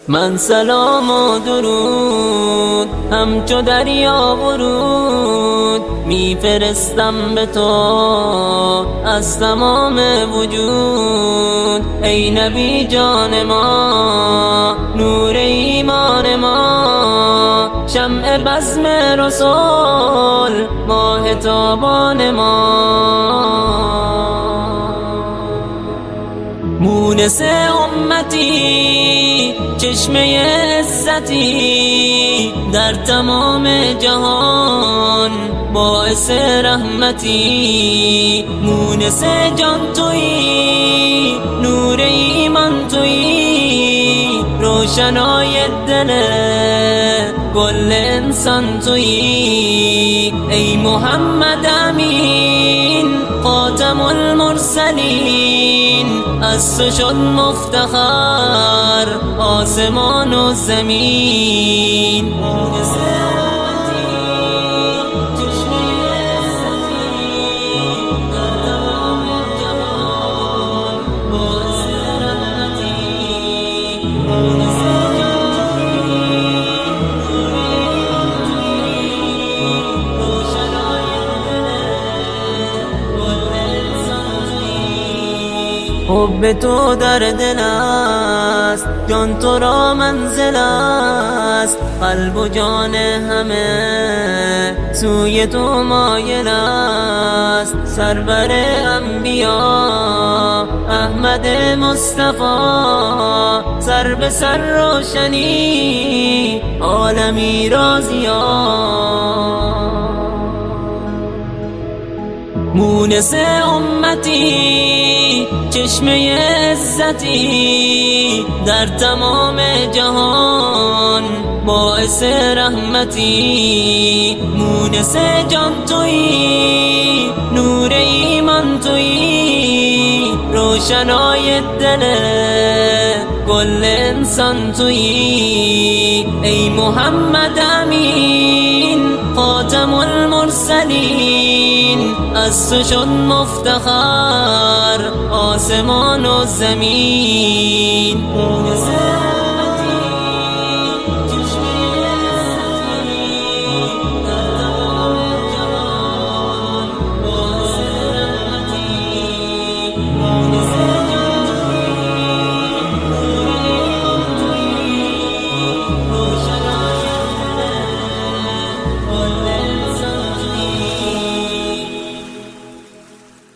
Ман салому дуруд ҳамчу дарё вуруд мефиристам ба ту аз тамоми вуҷуд. Эй набӣ, ҷони мо, нури имони мо, шамъи базми расул, моҳи тобони мо. Муниси умматӣ, чашмаи иззатӣ, дар тамоми ҷаҳон боиси раҳматӣ. Муниси ҷон туӣ, нури имон туӣ, равшанои дили кулли инсон туӣ. Эй Муҳаммад Амин, хотамул мурсалин, аз ту шуд муфтахар осмону замин. Ҳубби ту дар дил аст, ҷон туро манзил аст, қалбу ҷон ҳама сӯи ту моил аст. Сарвари анбиё, Аҳмад Мустафо, сар ба сар равшанӣ олами розиё. Муниси умматӣ, чашмаи иззатӣ, дар тамоми ҷаҳон боиси раҳматӣ. Муниси ҷон туӣ, нури имон туӣ, равшанои дили кулли инсон туӣ. Эй Муҳаммад Амин, хотамул мурсалин, аз ту шуд муфтахар осмону замин.